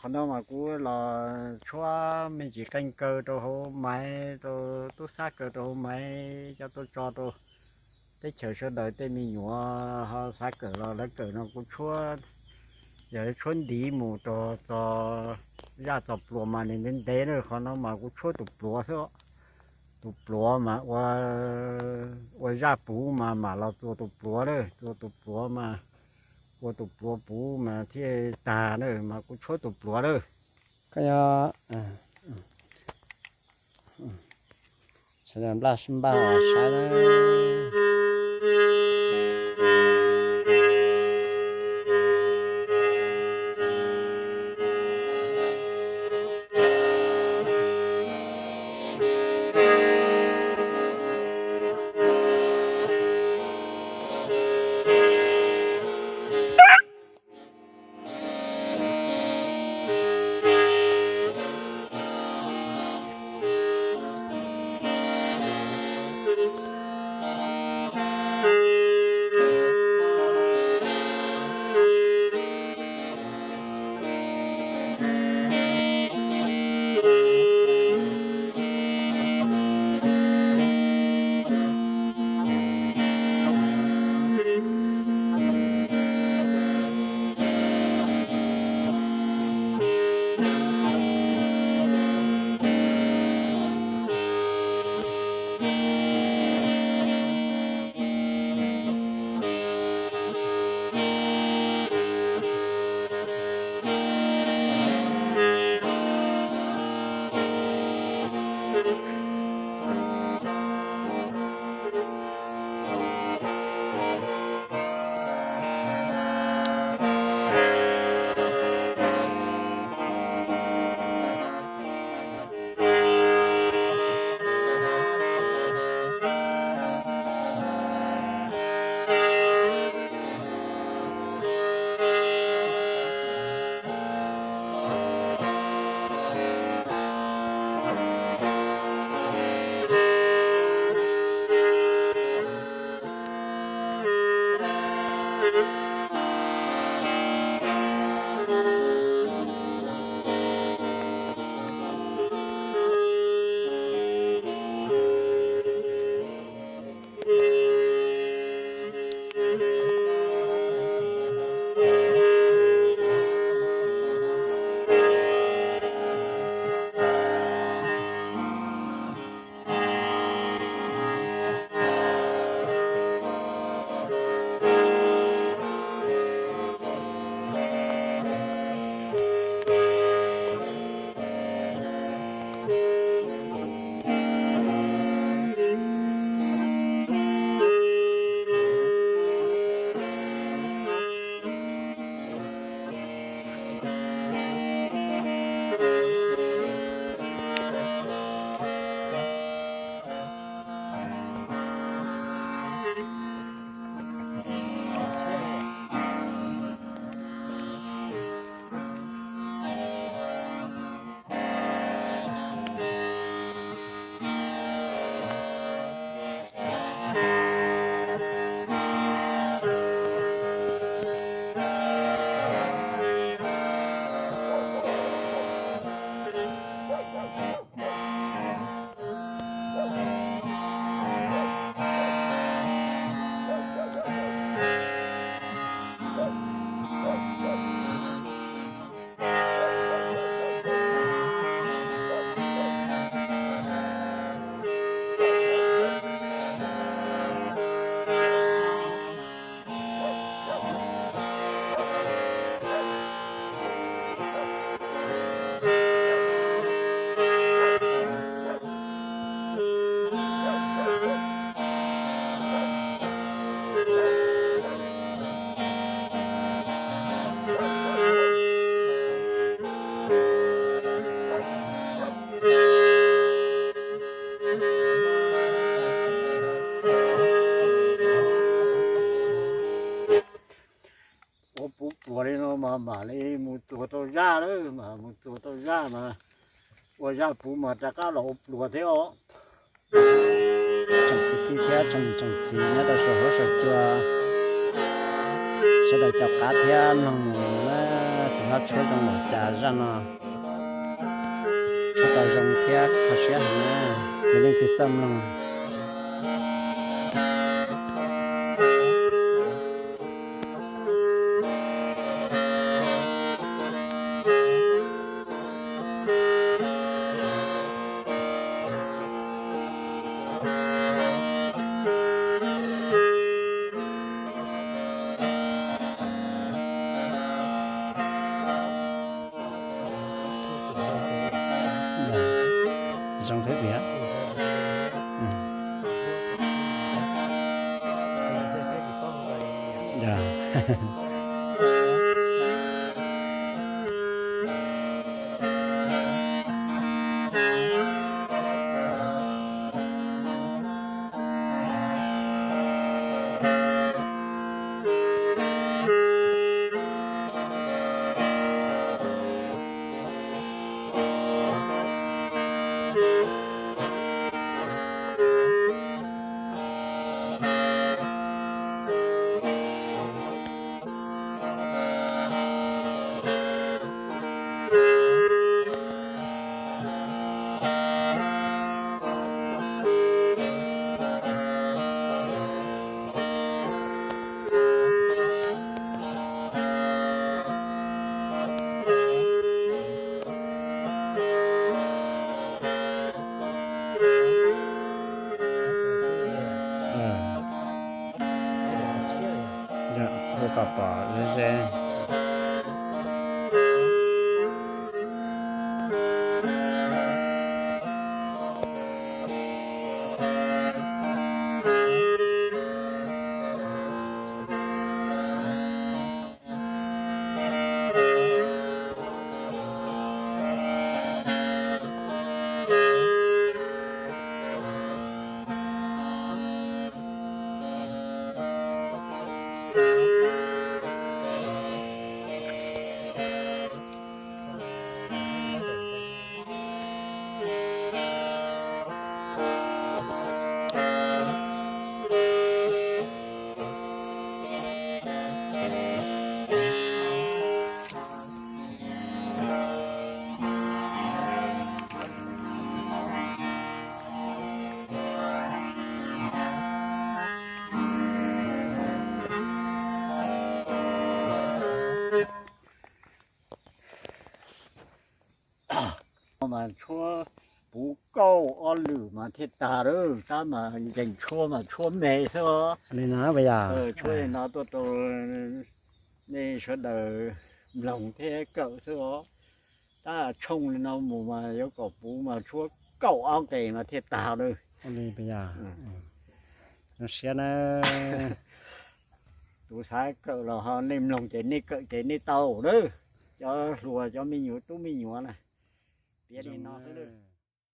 Qhov no mas kuv los tshuab me ntsis qeej kaw rau hauv maiv, rau tub sab kaw rau hauv maiv, coj tuaj tso rau teb chaws sawv daws tej me nyuam ho xav kawm los lawv kawm no. Kuv tshuab, yog tshuab ntiv mus rau txog zaj txog pluas mas nws ntev ntev na. Qhov no mas kuv tshuab tus pluav xwb. Tus pluav mas ua, ua zaj puv mas mam los txua tus pluav na, txua tus pluav mas, ua tus pluav puv mas thiaj tag na, mas kuv tshuab tus pluav na. Koj nyob, sawv daws npaj sib npaj saib na. Ua puv pluas li no mas mam li mus txuas tau zaj lawm, mas mus txuas tau zaj mas ua zaj puv mas rov qab los ua pluas thiab os. Tsoom kwv tij thiab tsoom niam tsoom txiv nyob rau saum huab saum cua, sawv daws caum qab thiab mloog na, txiv Tshuab zoo npaum cas zaj no, tshuab tau zoo thiab kho siab heev na, yog leej twg txawj mloog. Zoo thiab tiag. Hu kom pom ze ze. Mas tshuab puv kauj ob lwm mas thiaj tag lawm, tab mas nkees tshuab mas tshuab me xwb os. Li no puas yog? Tshuab li no tuaj rau nej sawv daws mloog thiab kawm xwb os. Tab tshooj li no mus mas yuav kom puv mas tshuab kauj ob nqes mas thiaj tag lawm. Zoo siab na. Tus xav kawm los ho nej mloog ces nej kawm ces nej tau na. Cov hluas cov me nyuam tub me nyuam na, piav li no xwb.